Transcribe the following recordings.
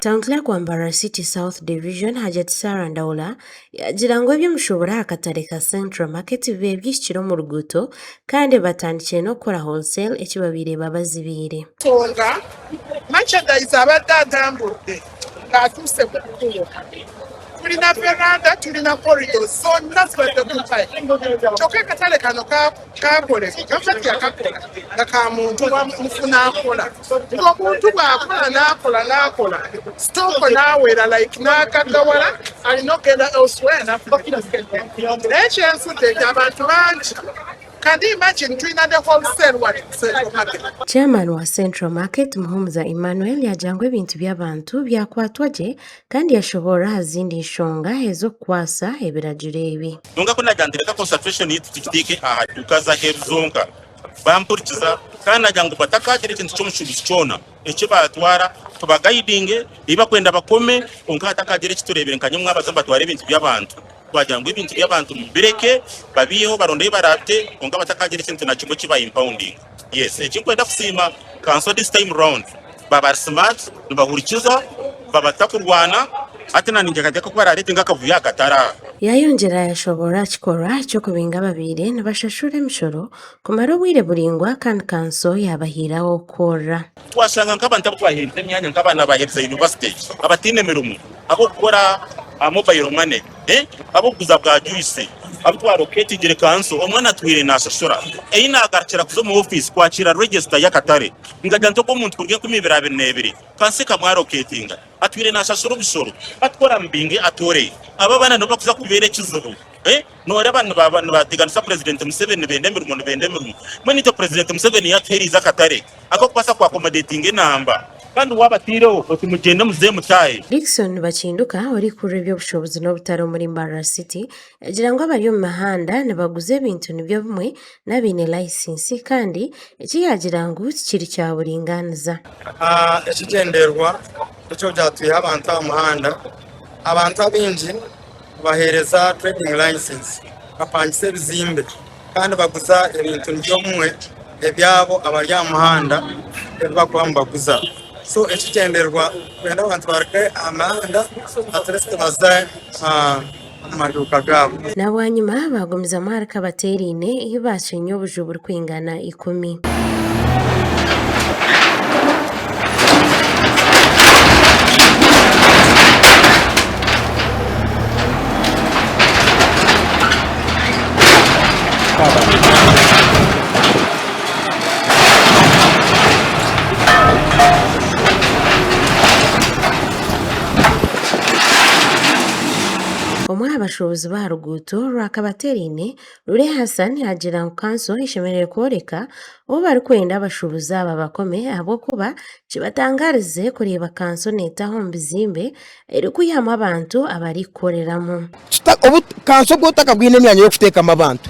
Town Clerk wa Mbarara City South Division, Hajati Sarah Ndaula yaagira ngu eby'omushuuburo aha katare ka Central Market bibaire byihikire omu ruguuto kandi batandikire n'okukora wholesale eki babaire babazibiire. Enshonga, Merchandise abadde atambudde ng'atuuse ku kkubo. Tulina veranda, tulina corridors zonna zibadde ku time. Kyokka akatale kano kakolebwa, gavumenti yakakola nga ka muntu mufuna mpola. Ng'omuntu bw'akola n'akola n'akola sitooko n'awera like n'agaggawala alina okugenda elsewhere n'afuna. Naye kyensudde nti abantu bangi Can you imagine tulina ne wholesale wano ku Central Market. Chairman wa Central Market Muhumuza Emmanuel yaagira ngu ebintu by'abantu byakwatwa gye kandi yashoboorora aha zindi nshonga ez'okukwasa ebiragiro ebi. Kwonka ku naagira nti reka concentration yaitu tugiteeke aha duuka z'aheeru zonka, bampurikiza kandi naagira ngu batakaagira ekintu ky'omushuubuzi kyona eki baatwara, tubagaidinge, ei barikwenda bakome, kwonka hatakaagira eki tureebire nka nyomwabazo nibatwara ebintu by'abantu. Twagira ngu ebintu by'abantu mubireke babiiheho baronde ei baraabite kwonka batakagira ekintu na kimwe eki baimpoundinga. Yes, eki nkwenda kusiima kanso this time round baba bari smart nibahurikiza baba batakurwana hati na ninteekateeka ku baraareete nk'akavuyo aha katare aha. Yaayongyera yaashoboorora aha kikorwa ky'okubinga ababaire nibashashura emishoro kumara obwire buraingwa kandi kanso yaabahiiraho kworora. Twashanga nk'abantu abu twaheerize emyanya nk'abaana abaaherize yunivasite abataine mirimo ab'okukora aha mobile money, ab'okuguza bwa juice abu twaroketingire kanso omwe atwire naashashura ei naagarukira kuza omu ofiisi kwakiira regisita y'akatare nkagira nti ogwo omuntu kuruga 2022 kanso ekamwaroketinga atwire naashashura obushoro atukora mubinge atoore abo abaana nibo bakuza kubeera ekizibu. Nooreeba nibateganisa Purezidenti Museveni nibenda emirimo nibenda emirimo. Mbwenu itwe Purezidenti Museveni yaatuheereize akatare ak'okubaasa ku accommodatinga enamba kandi waaba ataireho oti mugyende muze mutaahe. Dickson Bakinduka, orikukurira eby'obushuubuzi n'obutare omuri Mbarara City, yaagira ngu abari omu mihanda nibaguza ebintu nibyo bimwe n'abaine layisinsi kandi eki yaagira ngu tikiri kya buringaaniza. Ekigyendererwa eky'okugira twihe abantu aha muhanda, abantu abaingi Nibaheereza trading license, bapangisa ebizimbe kandi baguza ebintu nibyo bimwe ebyabo abari aha muhanda ebi barikuba nibaguza. So ekigyendererwa kwenda abantu baruge aha mihanda at least baze omu maduuka gaabo. Na bwanyima baagumizamu ahari Kabateeraine, ei baakyenya obuju burikwingana ikumi. Omwe aha bashuubuzi b'aha ruguuto rwa Kabateeraine, Lule Hassan yaagira ngu kanso eshemereire kworeka obu barikwenda abashuubuzi aba bakome ahabw'okuba kibatangaarize kureeba kanso neetaaha omu bizimbe erikwihamu abantu abarikukoreramu. Obu kanso ogu otakabwine emyanya y'okuteekamu abantu,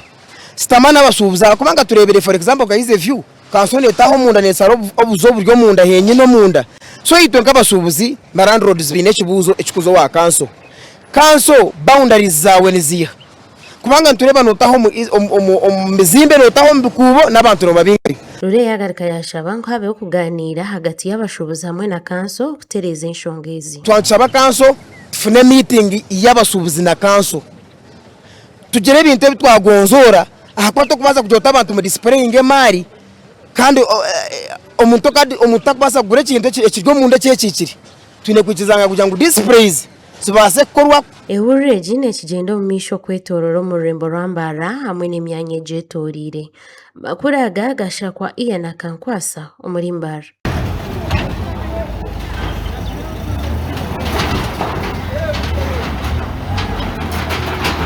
sitama n'abashuubuzi ahakuba nka tureebire for example nka Easy View, kanso neetaaha omunda neeshara obuju oburi omunda henyine omunda. So itwe nk'abashuubuzi na landlords baine ekibuuzo ekikuza owa kanso. Kanso boundaries zaawe niziiha? Kubanga nitureeba nootaha omu bizimbe, nootaha omu bikuubo n'abantu noobabingayo. Lule yaagaruka yaashaba ngu habeho okugaaniira ahagati y'abashuubuzi hamwe na kanso kutereeza enshonga ezi. Twaba nitushaba kanso tufune miitingi y'abashuubuzi na kanso tugire ebintu ebi twagonzoora ahakuba tokubaasa kugira oti abantu mudisipureyinge emaari kandi omuntu takubaasa kugura ekintu ekiri omunda ekyekiikire. Twine kwikiriza kugira ngu disipureyizi zibaase kukorwa. Ehururu egi nekigyenda omu maisho kwetoroora omu rurembo rwa Mbarara hamwe n'emyanya egyetoreire. Amakuru aga gashakwa Ian Akankwasa omuri Mbarara.